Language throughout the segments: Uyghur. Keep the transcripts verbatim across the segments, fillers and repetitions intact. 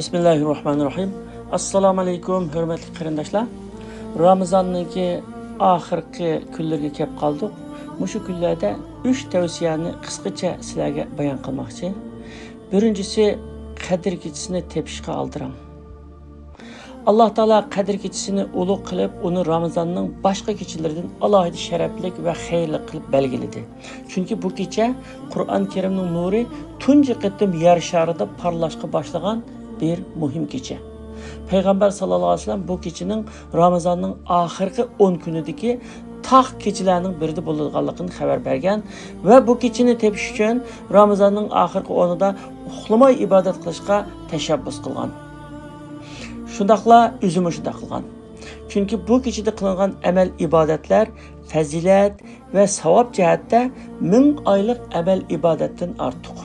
بىسمىللاھىررەھمانىررەھىم. ئەسسالامۇ ئەلەيكۇم، ھۆرمەتلىك قېرىنداشلار. رامىزاننىڭكى ئاخىرقى كۈنلىرىگە كەپ قالدۇق. مۇشۇ كۈنلەردە ئۈچ تەۋسىيەنى قىسقىچە سىلەرگە بايان قىلماقچى. بىرىنچىسى، قەدىر كېچىسىنى تېپىشقا ئالدىراڭ. ئاللاھ تائالا قەدىر كېچىسىنى ئۇلۇغ قىلىپ، ئۇنى رامىزاننىڭ باشقا كېچىلىرىدىن ئالاھىدە شەرەپلىك ۋە خەيرلىك قىلىپ بەلگىلىدى. چۈنكى بۇ كېچە قۇرئان كەرىمنىڭ نۇرى تۇنجى قېتىم يەر شارىدا پارلاشقا باشلىغان بىر مۇھىم كېچە. پەيغەمبەر ساللاللاھۇ ئەلەيھى ۋەسەللەم بۇ كېچىنىڭ رامىزاننىڭ ئاخىرقى ئون كۈنىدىكى تاق كېچىلەرنىڭ بىرىدە بولىدىغانلىقىنى خەۋەر بەرگەن ۋە بۇ كېچىنى تېپىش ئۈچۈن رامىزاننىڭ ئاخىرقى ئونىدا ئۇخلىماي ئىبادەت قىلىشقا تەشەببۇس قىلغان. شۇنداقلا ئۆزىمۇ شۇنداق قىلغان. چۈنكى بۇ كېچىدە قىلىنغان ئەمەل ئىبادەتلەر پەزىلەت ۋە ساۋاب جەھەتتە مىڭ ئايلىق ئەمەل ئىبادەتتىن ئارتۇق.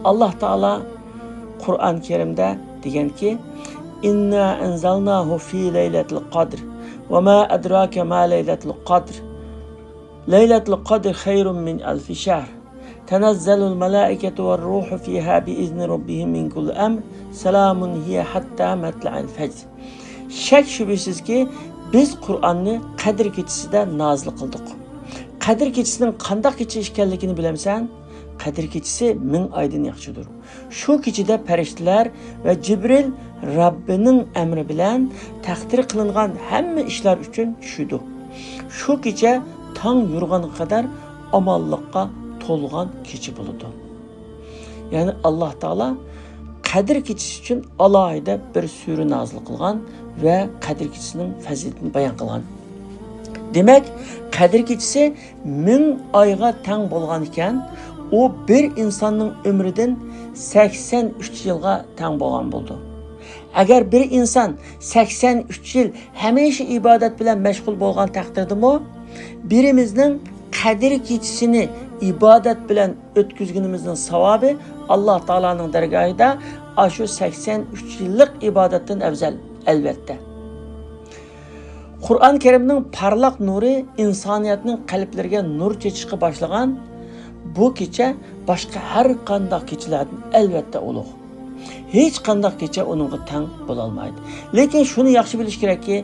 ئاللاھ تائالا قۇرئان كەرىمدە دېگەنكى، إنا أنزلناه في ليلة القدر وما أدراك ما ليلة القدر ليلة القدر خير من ألف شهر تنزل الملائكة والروح فيها بإذن ربهم من كل أمر سلام هي حتى مطلع الفجر. شەك شۈبھىسىزكى، بىز قۇرئاننى قەدىر كېچىسىدە نازىل قىلدۇق. قەدىر كېچىسىنىڭ قانداق كېچە ئىكەنلىكىنى بىلەمسەن؟ قەدىر كېچىسى مىڭ ئايدىن ياخشىدۇر. شۇ كېچىدە پەرىشتىلەر ۋە جىبرىل رەببىنىڭ ئەمرى بىلەن تەقدىر قىلىنغان ھەممە ئىشلار ئۈچۈن چۈشىدۇ. شۇ كېچە تاڭ يورۇغانغا قەدەر ئامانلىققا تولغان كېچە بولىدۇ. يەنى ئاللاھ تائالا قەدىر كېچىسى ئۈچۈن ئالاھىدە بىر سۈرە نازىل قىلغان ۋە قەدىر كېچىسىنىڭ پەزىلىتىنى بايان قىلغان. دېمەك، قەدىر كېچىسى مىڭ ئايغا تەڭ بولغان ئىكەن، ئۇ بىر ئىنساننىڭ ئۆمرىدىن سەكسەن ئۈچ يىلغا تەڭ بولغان بولىدۇ. ئەگەر بىر ئىنسان سەكسەن ئۈچ يىل ھەمىشە ئىبادەت بىلەن مەشغۇل بولغان تەقدىردىمۇ، بىرىمىزنىڭ قەدىر كېچىسىنى ئىبادەت بىلەن ئۆتكۈزگىنىمىزنىڭ ساۋابى ئاللاھ تائالانىڭ دەرگاھىدا ئاشۇ سەكسەن ئۈچ يىللىق ئىبادەتتىن ئەۋزەل، ئەلۋەتتە. قۇرئان كەرىمنىڭ پارلاق نۇرى ئىنسانىيەتنىڭ قەلبلىرىگە نۇر چېچىشقا باشلىغان بۇ كېچە باشقا ھەر قانداق كېچىلەردىن ئەلۋەتتە ئۇلۇغ. ھېچ قانداق كېچە ئۇنىڭغا تەڭ بولالمايدۇ. لېكىن شۇنى ياخشى بىلىش كېرەككى،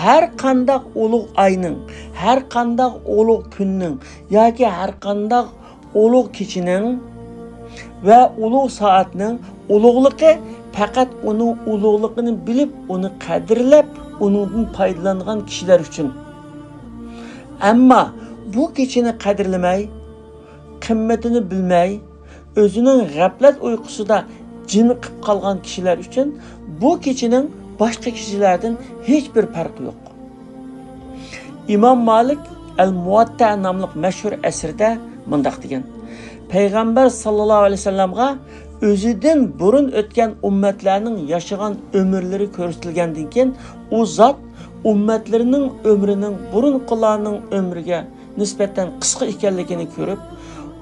ھەر قانداق ئۇلۇغ ئاينىڭ، ھەر قانداق ئۇلۇغ كۈننىڭ ياكى ھەر قانداق ئۇلۇغ كېچىنىڭ ۋە ئۇلۇغ سائەتنىڭ ئۇلۇغلۇقى پەقەت ئۇنىڭ ئۇلۇغلۇقىنى بىلىپ، ئۇنى قەدىرلەپ، ئۇنىڭدىن پايدىلانغان كىشىلەر ئۈچۈن. ئەمما بۇ كېچىنى قەدىرلىمەي، قىممىتىنى بىلمەي، ئۆزىنىڭ غەپلەت ئۇيقۇسىدا جىمىقىپ قالغان كىشىلەر ئۈچۈن بۇ كېچىنىڭ باشقا كېچىلەردىن ھېچ بىر پەرقى يوق. ئىمام مالىك ئەل مۇۋەتتە ناملىق مەشھۇر ئەسىرىدە مۇنداق دېگەن: پەيغەمبەر ساللاللاھۇ ئەلەيھى ۋەسەللەمغا ئۆزىدىن بۇرۇن ئۆتكەن ئۈممەتلەرنىڭ ياشىغان ئۆمۈرلىرى كۆرسىتىلگەندىن كېيىن، ئۇ زات ئۈممەتلىرىنىڭ ئۆمرىنىڭ بۇرۇنقىلارنىڭ ئۆمرىگە نىسبەتەن قىسقا ئىكەنلىكىنى كۆرۈپ،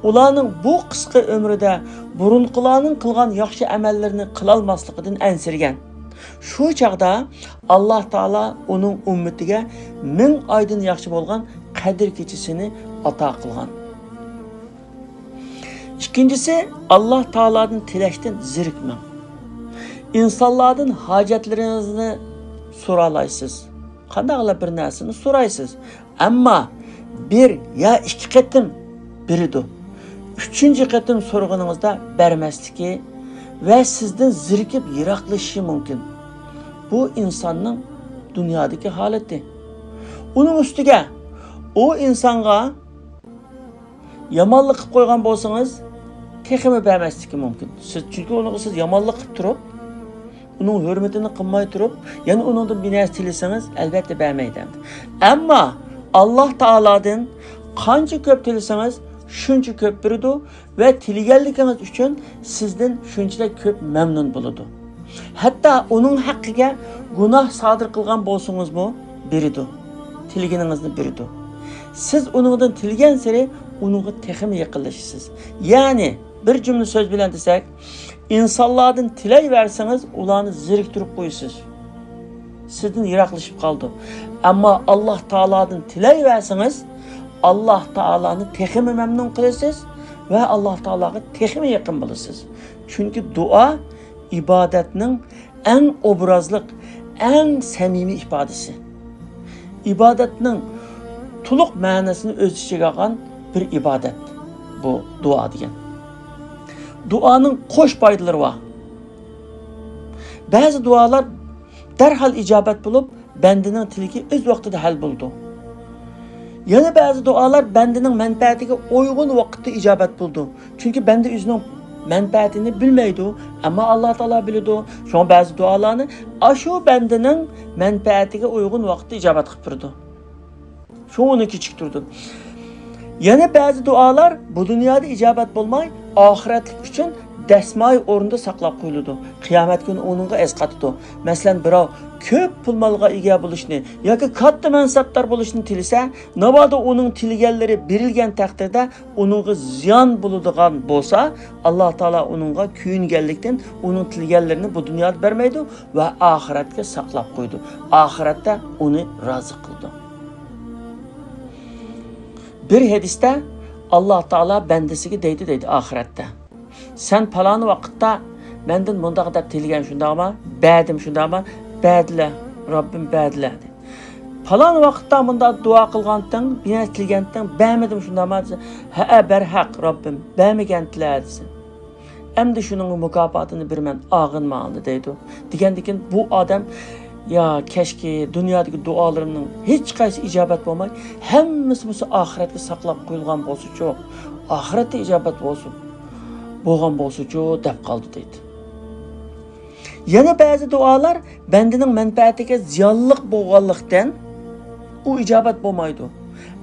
ئۇلارنىڭ بۇ قىسقا ئۆمرىدە بۇرۇنقىلارنىڭ قىلغان ياخشى ئەمەللىرىنى قىلالماسلىقىدىن ئەنسىرىگەن. شۇ چاغدا ئاللاھ تائالا ئۇنىڭ ئۈممىتىگە مىڭ ئايدىن ياخشى بولغان قەدىر كېچىسىنى ئاتا قىلغان. ئىككىنچىسى، ئاللاھ تائالادىن تىلەشتىن زېرىكمەڭ. ئىنسانلاردىن ھاجەتلىرىڭىزنى سورالايسىز. قانداقلا بىر نەرسىنى سورايسىز. ئەمما بىر يا ئىككى قېتىم بېرىدۇ. ئۈچىنچى قېتىم سورىغىنىڭىزدا بەرمەسلىكى ۋە سىزدىن زېرىكىپ يىراقلىشىشى مۇمكىن. بۇ ئىنساننىڭ دۇنيادىكى ھالىتى. ئۇنىڭ ئۈستىگە ئۇ ئىنسانغا يامانلىق قىلىپ قويغان بولسىڭىز، تېخىمۇ بەرمەسلىكى مۇمكىن. سىز، چۈنكى ئۇنىڭغا سىز يامانلىق قىلىپ تۇرۇپ، ئۇنىڭ ھۆرمىتىنى قىلماي تۇرۇپ، يەنە ئۇنىڭدىن بىر نەرسە تىلىسىڭىز، ئەلۋەتتە بەرمەيدۇ ئەمدى. ئەمما ئاللاھ تائالادىن قانچە كۆپ تىلىسىڭىز، شۇنچە كۆپ بېرىدۇ ۋە تىلىگەنلىكىڭىز ئۈچۈن سىزدىن شۇنچىلىك كۆپ مەمنۇن بولىدۇ. ھەتتا ئۇنىڭ ھەققىگە گۇناھ سادىر قىلغان بولسىڭىزمۇ بېرىدۇ. تىلىگىنىڭىزنى بېرىدۇ. سىز ئۇنىڭدىن تىلىگەنسېرى ئۇنىڭغا تېخىمۇ يېقىنلىشىسىز. يەنى، بىر جۈملە سۆز بىلەن دېسەك، ئىنسانلاردىن تىلەيۋەرسىڭىز، ئۇلارنى زېرىكتۈرۈپ قويىسىز. سىزدىن يىراقلىشىپ قالىدۇ. ئەمما ئاللاھ تائالادىن تىلەيۋەرسىڭىز، ئاللاھ تائالانى تېخىمۇ مەمنۇن قىلىسىز ۋە ئاللاھ تائالاغا تېخىمۇ يېقىن بولىسىز. چۈنكى دۇئا ئىبادەتنىڭ ئەڭ ئوبرازلىق، ئەڭ سەمىمىي ئىپادىسى. ئىبادەتنىڭ تولۇق مەنىسىنى ئۆز ئىچىگە ئالغان بىر ئىبادەت بۇ دۇئا دېگەن. دۇئانىڭ قوش پايدىلىرى بار. بەزى دۇئالار دەرھال ئىجابەت بولۇپ، بەندىنىڭ تىلىكى ئۆز ۋاقتىدا ھەل بولىدۇ. يەنە بەزى دۇئالار بەندىنىڭ مەنپەئەتىگە ئۇيغۇن ۋاقىتتا ئىجابەت بولىدۇ. چۈنكى بەندە ئۆزىنىڭ مەنپەئەتىنى بىلمەيدۇ، ئەمما ئاللا تائالا بىلىدۇ. شۇڭا بەزى دۇئالارنى ئاشۇ بەندىنىڭ مەنپەئەتىگە ئۇيغۇن ۋاقىتتا ئىجابەت قىلىپ بېرىدۇ. شۇڭا ئۇنى كېچىكتۈرىدۇ. يەنە بەزى دۇئالار بۇ دۇنيادا ئىجابەت بولماي، ئاخىرەتلىك ئۈچۈن دەسمايە ئورنىدا ساقلاپ قويۇلىدۇ. قىيامەت كۈنى ئۇنىڭغا ئەسقاتىدۇ. مەسىلەن، بىراۋ كۆپ پۇل مالغا ئىگە بولۇشنى ياكى كاتتا مەنسەپدار بولۇشنى تىلىسە، ناۋادا ئۇنىڭ تىلىگەنلىرى بېرىلگەن تەقدىردە ئۇنىڭغا زىيان بولىدىغان بولسا، ئاللا تائالا ئۇنىڭغا كۆيۈنگەنلىكتىن ئۇنىڭ تىلىگەنلىرىنى بۇ دۇنيادا بەرمەيدۇ ۋە ئاخىرەتكە ساقلاپ قويىدۇ. ئاخىرەتتە ئۇنى رازى قىلىدۇ. بىر ھەدىستە ئاللا تائالا بەندىسىگە دەيدۇ، دەيدۇ ئاخىرەتتە، سەن پالان ۋاقىتتا مەندىن مۇنداق دەپ تىلىگەن شۇنداقما؟ بەردىم شۇنداقما؟ بەردىلە، رەببىم، بەردىلە، دەيدۇ. پالان ۋاقىتتا مۇنداق دۇئا قىلغانتىڭ، بىر نەرسە تىلىگەنتىڭ، بەرمىدىم شۇنداقما؟ دېسە، ھەئە، بەرھەق، رەببىم، بەرمىگەنتىلە، دېسە، ئەمدى شۇنىڭغا مۇكاپاتىنى بېرىمەن، ئاغىنىما ئەمدى، دەيدۇ. دېگەندىكىن بۇ ئادەم، يا كەچكى دۇنيادىكى دۇئالىرىمنىڭ ھېچقايسى ئىجابەت بولماي، ھەممىسى بولسا ئاخىرەتكە ساقلاپ قويۇلغان بولسىچۇ، ئاخىرەتتە ئىجابەت بولسۇن، بولغان بولسىچۇ، دەپ قالدى، دەيدۇ. يەنە بەزى دۇئالار بەندىنىڭ مەنپەئەتىگە زىيانلىق بولغانلىقتىن، ئۇ ئىجابەت بولمايدۇ.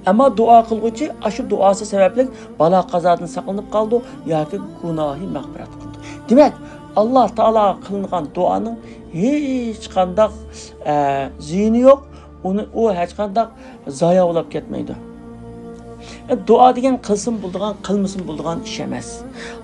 ئەمما دۇئا قىلغۇچى ئاشۇ دۇئاسى سەۋەبلىك بالا-قازادىن ساقلىنىپ قالىدۇ ياكى گۇناھى مەغپىرەت قىلىدۇ. دېمەك، ئاللا تائالاغا قىلىنغان دۇئانىڭ ھېچقانداق، ئە، زىيىنى يوق، ئۇنى ئۇ ھېچقانداق زايا بولاپ كەتمەيدۇ. ئە، دۇئا دېگەن قىلسىمۇ بولىدىغان، قىلمىسىمۇ بولىدىغان ئىش ئەمەس.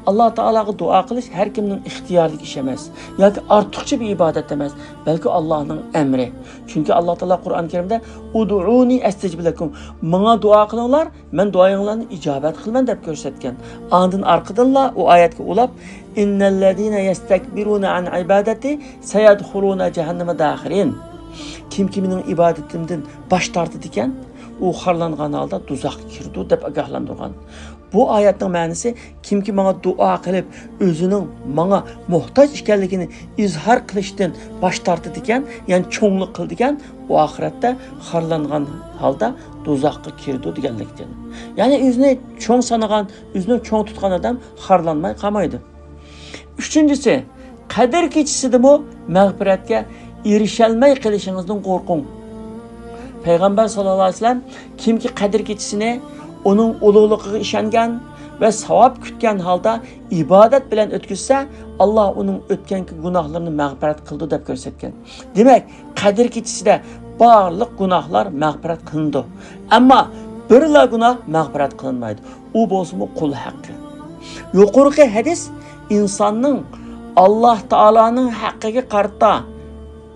ئاللا تائالاغا دۇئا قىلىش ھەر كىمنىڭ ئىختىيارىدىكى ئىش ئەمەس ياكى ئارتۇقچە بىر ئىبادەت ئەمەس، بەلكى ئاللانىڭ ئەمرى. چۈنكى ئاللا تائالا قۇرئان كەرىمدە، ئۇدئۇنى ئەستەجىب لەكۇم، ماڭا دۇئا قىلىڭلار، مەن دۇئايىڭلارنى ئىجابەت قىلىمەن، دەپ كۆرسەتكەن. ئاندىن ئارقىدىنلا ئۇ ئايەتكە ئۇلاپ، ئىننەللەزىنە يەستەكبىرۇنە ئەن ئىبادەتى سەيەدخۇلۇنە جەھەننەمە داخىرىن. كىمكى مېنىڭ ئىبادىتىمدىن باش تارتىدىكەن، ئۇ خارلانغان ھالدا دوزاخقا كىرىدۇ، دەپ ئاگاھلاندۇرغان. بۇ ئايەتنىڭ مەنىسى، كىمكى ماڭا دۇئا قىلىپ، ئۆزىنىڭ ماڭا موھتاج ئىكەنلىكىنى ئىزھار قىلىشتىن باش تارتىدىكەن، يەنى چوڭلۇق قىلىدىكەن، ئۇ ئاخىرەتتە خارلانغان ھالدا دوزاخقا كىرىدۇ دېگەنلىكتىن. يەنى ئۆزىنى چوڭ سانىغان، ئۆزىنى چوڭ تۇتقان ئادەم خارلانماي قالمايدۇ. ئۈچىنچىسى، قەدىر كېچىسىدىمۇ مەغپىرەتكە ئېرىشەلمەي قېلىشىڭىزدىن قورقۇڭ. پەيغەمبەر ساللاللاھۇ ئەلەيھى ۋەسەللەم، كىمكى قەدىر كېچىسىنى ئۇنىڭ ئۇلۇغلۇقىغا ئىشەنگەن ۋە ساۋاب كۈتكەن ھالدا ئىبادەت بىلەن ئۆتكۈزسە، ئاللا ئۇنىڭ ئۆتكەنكى گۇناھلىرىنى مەغپىرەت قىلىدۇ، دەپ كۆرسەتكەن. دېمەك، قەدىر كېچىسىدە بارلىق گۇناھلار مەغپىرەت قىلىنىدۇ. ئەمما بىرلا گۇناھ مەغپىرەت قىلىنمايدۇ. ئۇ بولسىمۇ قۇل ھەققى. يۇقىرىقى ھەدىس ئىنساننىڭ ئاللا تائالانىڭ ھەققىگە قارىتا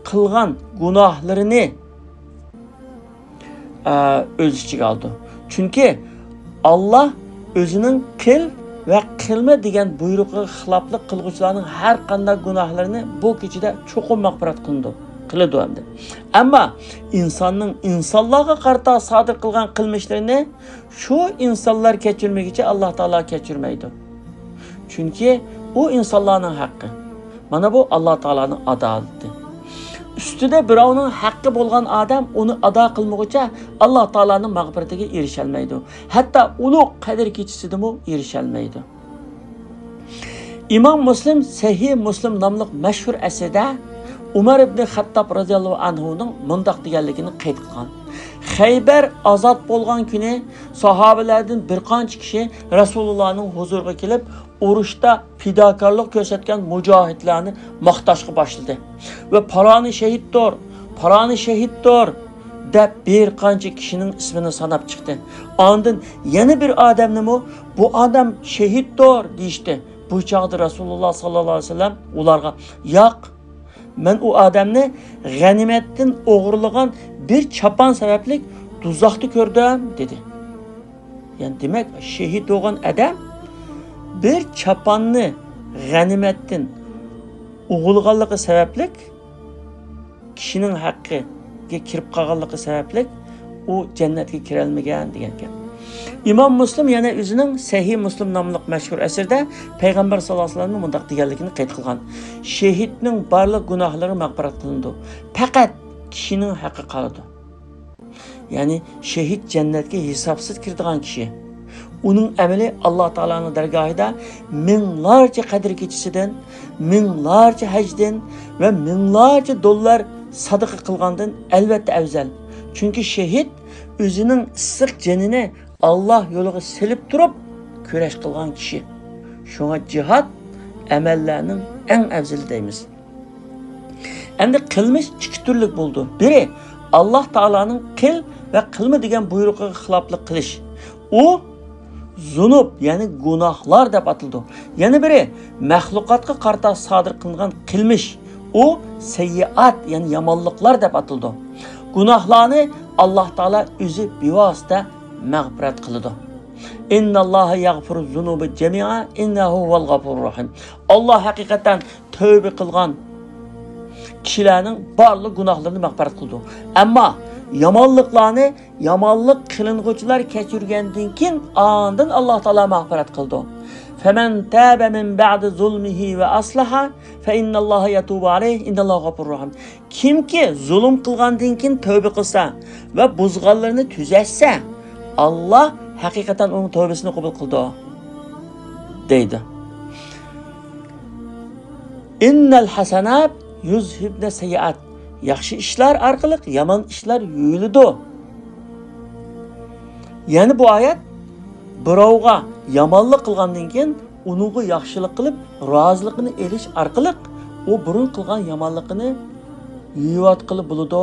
قىلغان گۇناھلىرىنى، ئە، ئۆز ئىچىگە ئالىدۇ. چۈنكى ئاللا ئۆزىنىڭ قىل ۋە قىلما دېگەن بۇيرۇقىغا خىلاپلىق قىلغۇچىلارنىڭ ھەر قانداق گۇناھلىرىنى بۇ كېچىدە چوقۇم مەغپىرەت قىلىدۇ، قىلىدۇ ئەمدى. ئەمما ئىنساننىڭ ئىنسانلارغا قارىتا سادىر قىلغان قىلمىشلىرىنى شۇ ئىنسانلار كەچۈرمىگىچە ئاللا تائالا كەچۈرمەيدۇ. چۈنكى ئۇ ئىنسانلارنىڭ ھەققى. مانا بۇ ئاللا تائالانىڭ ئادالىتى. ئۈستىدە بىراۋنىڭ ھەققى بولغان ئادەم ئۇنى ئادا قىلمىغۇچە ئاللا تائالانىڭ مەغپىرىتىگە ئېرىشەلمەيدۇ. ھەتتا ئۇلۇغ قەدىر كېچىسىدىمۇ ئېرىشەلمەيدۇ. ئىمام مۇسلىم سەھىھ مۇسلىم ناملىق مەشھۇر ئەسىرىدە ئۇمەر ئىبنى خەتتاب رازىياللاھۇ ئەنھۇنىڭ مۇنداق دېگەنلىكىنى قەيت قىلغان. خەيبەر ئازاد بولغان كۈنى ساھابىلەردىن بىر قانچە كىشى رەسۇلۇللانىڭ ھۇزۇرىغا كېلىپ، ئۇرۇشتا پىداكارلىق كۆرسەتكەن مۇجاھىدلارنى ماختاشقا باشلىدى ۋە پالانى شېھىتتۇر، پالانى شېھىتتۇر دەپ بىر قانچە كىشىنىڭ ئىسمىنى ساناپ چىقتى. ئاندىن يەنە بىر ئادەمنىمۇ بۇ ئادەم شېھىتتۇر دېيىشتى. بۇ چاغدا رەسۇلۇللا ساللاللاھۇ ئەلەيھى ۋەسەللەم ئۇلارغا، ياق، مەن ئۇ ئادەمنى غەنىيمەتتىن ئوغرىلىغان بىر چاپان سەۋەبلىك دوزاختا كۆردۈم، دېدى. يەنى دېمەك، شېھىت بولغان ئادەم بىر چاپاننى غەنىيمەتتىن ئوغۇلغانلىقى سەۋەبلىك، كىشىنىڭ ھەققىگە كىرىپ قالغانلىقى سەۋەبلىك ئۇ جەننەتكە كىرەلمىگەن دېگەنكەن. ئىمام مۇسلىم يەنە ئۆزىنىڭ سەھىھ مۇسلىم ناملىق مەشھۇر ئەسىرىدە پەيغەمبەر ساللاللاھۇ ئەلەيھى ۋەسەللەمنىڭ مۇنداق دېگەنلىكىنى قەيت قىلغان: شېھىتنىڭ بارلىق گۇناھلىرى مەغپىرەت قىلىنىدۇ، پەقەت كىشىنىڭ ھەققى قالىدۇ. يەنى شېھىت جەننەتكە ھېسابسىز كىرىدىغان كىشى. ئۇنىڭ ئەمىلى ئاللا تائالانىڭ دەرگاھىدا مىڭلارچە قەدىر كېچىسىدىن، مىڭلارچە ھەجدىن ۋە مىڭلارچە دوللار سادىقە قىلغاندىن ئەلۋەتتە ئەۋزەل. چۈنكى شېھىت ئۆزىنىڭ ئىسسىق جېنىنى ئاللا يولىغا سېلىپ تۇرۇپ كۈرەش قىلغان كىشى. شۇڭا جىھاد ئەمەللەرنىڭ ئەڭ ئەۋزىلى دەيمىز. ئەمدى قىلمىش ئىككى تۈرلۈك بولىدۇ. بىرى، ئاللا تائالانىڭ قىل ۋە قىلما دېگەن بۇيرۇقىغا خىلاپلىق قىلىش. ئۇ زۇنۇب، يەنى گۇناھلار دەپ ئاتىلىدۇ. يەنە بىرى، مەخلۇقاتقا قارىتا سادىر قىلىنغان قىلمىش. ئۇ سەييىئات، يەنى يامانلىقلار دەپ ئاتىلىدۇ. گۇناھلارنى ئاللا تائالا ئۆزى بىۋاسىتە مەغپىرەت قىلىدۇ. ئىنناللاھا يەغفىرۇز زۇنۇبە جەمىئا ئىننەھۇ ھۇۋەل غەفۇرۇر رەھىم. ئاللا ھەقىقەتەن تەۋبە قىلغان كىشىلەرنىڭ بارلىق گۇناھلىرىنى مەغپىرەت قىلىدۇ. ئەمما يامانلىقلارنى يامانلىق قىلىنغۇچىلار كەچۈرگەندىن كېيىن ئاندىن ئاللا تائالا مەغپىرەت قىلىدۇ. فەمەن تابە مىن بەئدى زۇلمىھى ۋە ئەسلەھە فەئىنناللاھا يەتۇبۇ ئەلەيھ ئىنناللاھا غەفۇرۇر رەھىم. كىمكى زۇلۇم قىلغاندىن كېيىن تەۋبە قىلسا ۋە بۇزغانلىرىنى تۈزەتسە، ئاللا ھەقىقەتەن ئۇنىڭ تەۋبىسىنى قوبۇل قىلىدۇ، دەيدۇ. ئىننەل ھەسەنات يۇزھىبنە سەييىئات. ياخشى ئىشلار ئارقىلىق يامان ئىشلار يۇيۇلىدۇ. يەنى بۇ ئايەت بىراۋغا يامانلىق قىلغاندىن كېيىن ئۇنىڭغا ياخشىلىق قىلىپ، رازىلىقىنى ئېلىش ئارقىلىق ئۇ بۇرۇن قىلغان يامانلىقىنى يۇيۇۋاتقىلى بولىدۇ.